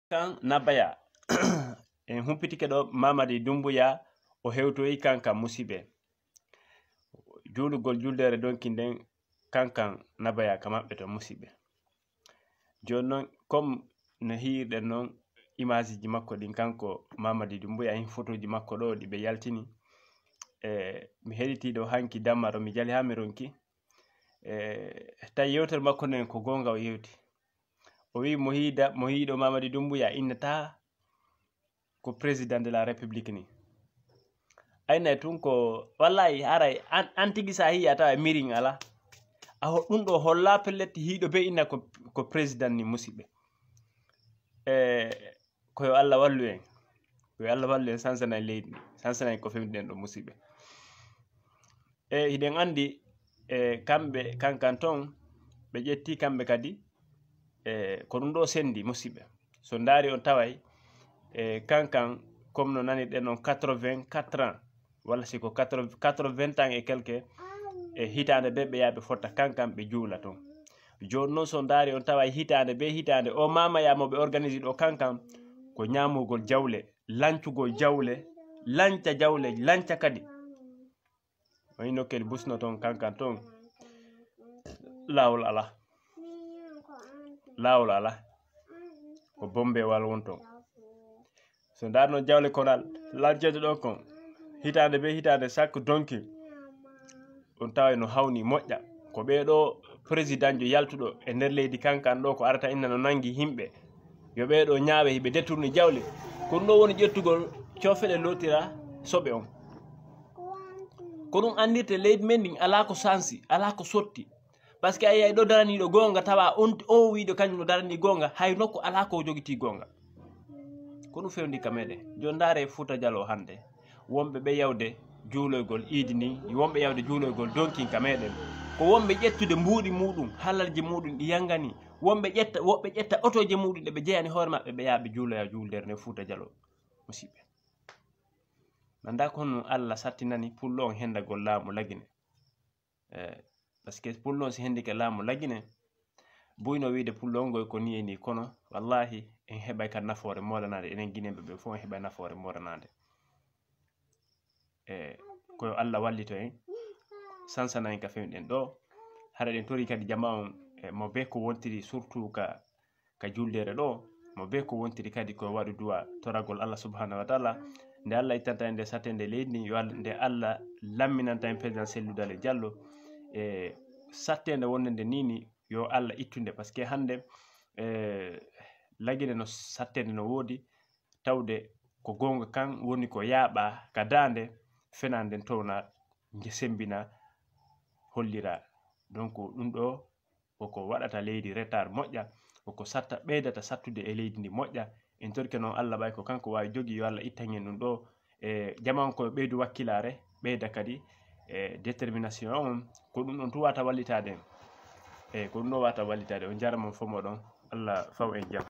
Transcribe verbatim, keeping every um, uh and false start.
Kan Nabaya. En humpitike ɗo Mamadi Dumbuya, o hewtoyi kankan musiɓɓe. Juulugol juldeere donki nden kankan Nabaya ka maɓɓe to musiɓɓe. Jooni non, comme no hiirɗen non imaajiji makko ɗin, kanko Mamadi Dumbuya, hin fotooji makko ɗo ɗi ɓe yaltini. E, mi heɗitii ɗo hanki damma ɗo, mi jali haa mi ronki. E, tawi yewtere makko nden ko goonga o yewti. O wi'i mo hiida, mo hiiɗo Mamadi Dumbuya innata ko président de la République ni. Aynay tun ko, wallahi, haray an, an tigi sa hiya tawa mirin ala. A ho-, ɗum ɗo holla pellet hiiɗo be inna ko, ko président ni musiɓɓe. E, ko yo Allah wallu en. Ko yo Allah wallu en, sansanay leydi ndi. Sansanay ko fewndiden ɗo musiɓɓe. E hiɗen anndi, e, kamɓe, kankan ton, ɓe ƴetti kamɓe kadi, e, ko ɗum ɗo sendi musiɓɓe. So ndaari on taway, e, kankan, comme no nanirɗen on, quatre-vingt-quatre ans, walla si ko quatre-vingts, quatre-vingts ans et quelques, e hitaande be ɓe yaaɓe fotta kankan ɓe juula ton. Jooni non so ndaari on taway hitaande be hitaande, o mamaya mo ɓe organisi ɗo kankan, ko ñaamugol jawle, lancugol jawle, lanca jawle, lanca kadi. Woni nokkel busno ton kankan ton. Laawol ala. Laawol ala. Ko bombewal won ton. So ndaarno jawle konal, lanceede ɗo kon, hitaande be hitaande sakko donki, on tawa no hawni moƴƴa. Ko ɓee ɗo présidentjo yaltuɗo e nder leydi kankan ɗo ko arata inna no nangi yimɓe. Yo ɓee ɗo ñaawe hiɓe détourni jawle. Ko ɗum ɗo woni ƴettugol cofeɗe lootira soɓe on. Ko ɗum anndirte leydi men ndin alaa ko sansi, alaa ko sotti. Parce que a yiyay ɗo daraniiɗo goonga tawa on, o wiiɗo kañum no darani goonga, hay nokku alaa ko jogitii goonga. Ko ɗum fewndi ka meɗen. Jooni ndaare Fuuta Jaloo hannde. Wonɓe ɓe yawde juuloygol iidi ndin, wonɓe yawde juuloygol donkin ka meɗen. Ko wonɓe ƴettude mbuuɗi muɗum, halalji muɗum ɗi yangani. Wonɓe ƴetta, woɓɓe ƴetta otooje muɗum ɗe ɓe jeyani hoore maɓɓe, ɓe yaha ɓe juuloya juuldere nde Fuuta Jaloo. Musiɓɓe. Mi anndaa ko honno Allah sattinani pullo on hendagol laamu Lagine. Eh, parce que pullo on si hendike laamu Lagine, buyno wiide pullo on ngoy ko ni e ni, kono wallahi en heɓay ka nafoore moolanaande, enen Gineeɓe ɓe fof en heɓay nafoore moolanaande. E ko yo Allah wallito en, sansana en ka fewɗen ɗo. Hara ɗen tori kadi jama on, e mo be ko wontiri, surtout ka, ka juldeere ɗo, mo be ko wontiri kadi ko waɗu du'a, toragol Allah subhanahu wa ta'ala. Nde Allah ittanta en nde sattende leydi ndin, yo Allah, nde Allah lamminanta en président Cellou Dalein Diallo, e sattende wonde nde nini, yo Allah ittunde, parce que hannde, e, Lagine no sattende no woodi, tawde ko goonga kan woni ko yaaɓa ka daande, fenaande nden towna, nje sembina, hollira. Donc ɗum ɗo koko waɗata leydi retard moƴƴa, koko satta, ɓeydata sattude e leydi ndi moƴƴa. En torike noon Allah, ɓay ko kanko waawi jogi, yo Allah ittan en ɗum ɗo. E jamaankoɓe ɓeydu wakkilaare, ɓeyda kadi e détermination on, ko ɗum ɗon tu wata wallitaade en. E ko ɗum ɗo wata wallitaade. On jarama fof moɗon, Allah faw en jam.